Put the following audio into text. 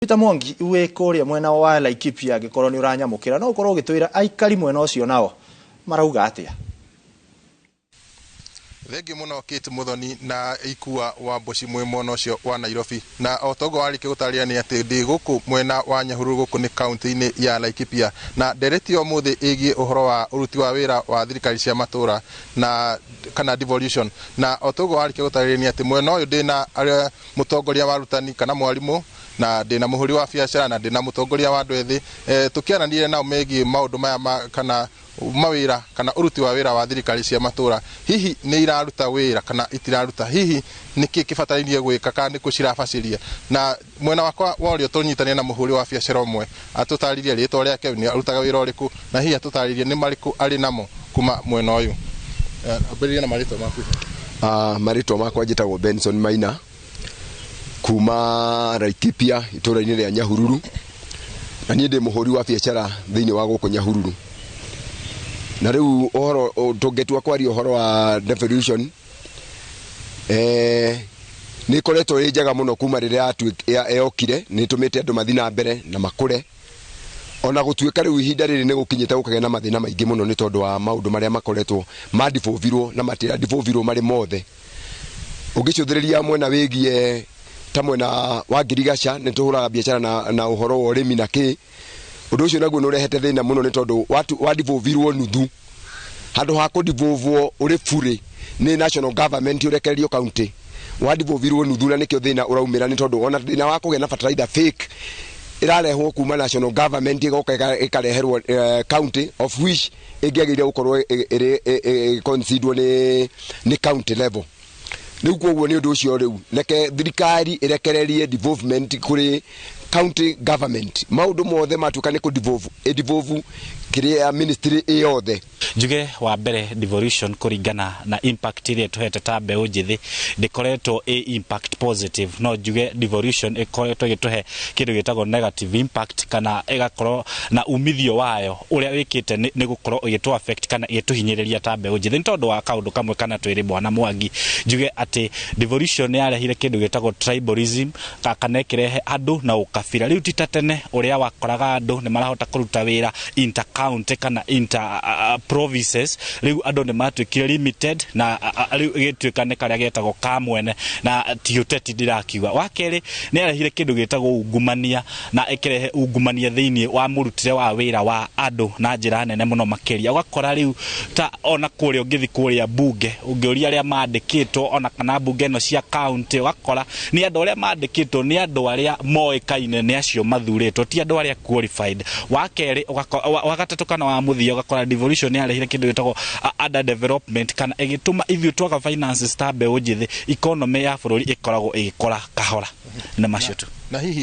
Peter Mwangi, wĩ kũrĩa mwena wa Laikipia, angĩkorwo nĩ ũranyamũkĩra, no ũkorwo ũgĩtwĩra aikari mwena ũcio nao marauga atĩa? Thengiũ mũno, Kate Muthoni na Ikua wa Mboci, mwĩ mwena ũcio wa Nairobi. Na o toguo warĩkia gũtarĩria, nĩ atĩ ndĩ gũkũ mwena wa Nyahururu, gũkũ nĩ kaunti-inĩ ya Laikipia, na ndereti ya ũmũthĩ ĩgiĩ ũhoro wa ũruti wa wĩra wa thirikari cia matũra na kana devolution. Na o toguo warĩkia gũtarĩria, nĩ atĩ mwena ũyũ ndĩna arĩa mũtongoria wa arutani kana mwarimũ, na ndĩna mũhũri wa biacara, na ndĩna mũtongoria wa andũ ethĩ. Tũkĩaranire nao megiĩ maũndũ maya ma kana mawĩra kana ũruti wa wĩra wa thirikari cia matũra. Hihi nĩ iraruta wĩra kana itiraruta? Hihi nĩkĩ kĩbatarainie gwĩka kana nĩkũ cirabacĩria? Na mwena wakwa wa ũrĩo tũnyitanĩre na mũhũri wa biacara ũmwe, atũtarĩrie rĩtwa rĩake, nĩ arutaga wĩra ũrĩkũ, na hihi atũtarĩrie nĩ marĩkũ arĩ namo kuma mwena ũyũ. Ambĩrĩria na marĩtwa maku. Marĩtwa makwa njĩtagwo Benson Maina kuma Laikipia, itũũra-inĩ rĩa Nyahururu, na niĩ ndĩ mũhũri wa biacara thĩinĩ wa gũkũ Nyahururu. Na rĩu ũhoro tũngĩtua kwaria ũhoro wa devolution, nĩ ĩkoretwo ĩ njega mũno kuma rĩrĩa yokire. Nĩ ĩtũmĩte andũ mathiĩ na mbere na makũre, ona gũtuĩka rĩu ihinda rĩrĩ nĩ gũkinyĩte gũkagĩa na mathĩna maingĩ mũno, nĩ tondũ wa maũndũ marĩa makoretwo mandibovirwo na matirandibovirwo marĩ mothe. Ũngĩcũthĩrĩria mwena wĩgiĩ ta mwena wa ngirigaca, nĩ tũhũraga biacara na ũhoro wa ũrĩmi na kĩ, ũndũ ũcio naguo nĩ ũrehete thĩna mũno, nĩ tondũ wandibovirwo nuthu handũ ha kũndivovwo ũrĩ burĩ nĩ national government ũrekererio county, wandibovirwo nuthu, na nĩkĩo thĩna ũraumĩra, nĩ tondũ ona thĩna wa kũgĩa na fertilizer fake ĩrarehwo kuma national government, ĩgoka ĩkareherwo county, of which ĩngĩagĩrĩire gũkorwo ĩrĩ considered nĩ county level. Rĩu koguo nĩ ũndũ ũcio, rĩu reke thirikari ĩrekererie devolvement kũrĩ county government. Maũndũ mothe matuĩka nĩ kũ-devolve, ĩ-devolve kĩrĩa ministry ĩ yothe. Njuge wa mbere, devolution kũringana na impact ĩrĩa ĩtũhete ta mbeũ njĩthĩ ndĩkoretwo ĩ impact positive. No njuge devolution ĩkoretwo ĩgĩtũhe kĩndũ gĩtagwo negative impact, kana ĩgakorwo na umithio wayo ũrĩa wĩkĩte nĩ gũkorwo ĩgĩtũ affect kana ĩgĩtũhinyĩrĩria ta mbeũ njĩthĩ, nĩ tondũ wa kaũndũ kamwe kana twĩrĩ. Bwana Mwangi, njuge atĩ devolution yarehire kĩndũ gĩtagwo tribalism, kana ĩkĩrehe andũ na ũkabira. Rĩu ti ta tene ũrĩa wakoraga andũ nĩ marahota kũruta wĩra inter county kana inter provinces. Rĩu andũ nĩ matuĩkire limited, na rĩu ĩgĩtuĩka nĩ karĩa getagwo ka mwene na ti ũteti. Ndĩrakiuga wa kerĩ, nĩ yarehire kĩndũ gĩtagwo ungumania, na ĩkĩrehe ungumania thĩinĩ wa mũrutĩre wa wĩra wa andũ na njĩra nene mũno makĩria. Ũgakora rĩu ta ona kũrĩa ũngĩthi kũrĩa bunge, ũngĩũria arĩa mandĩkĩtwo, ona kana bunge ĩno cia county, ũgakora nĩ andũ arĩa mandĩkĩtwo nĩ andũ arĩa moĩkaine, nĩ acio mathurĩtwo, ti andũ arĩa qualified. Wa kerĩ, wa gatatũ kana wa mũthia, ũgakora devolution yarehire kĩndũ gĩtagwo under development, kana ĩgĩtũma ithuĩ twaga finances ta mbeũ njĩthĩ. Economy ya bũrũri ĩkoragwo ĩgĩkora kahora na macio tu. Na hihi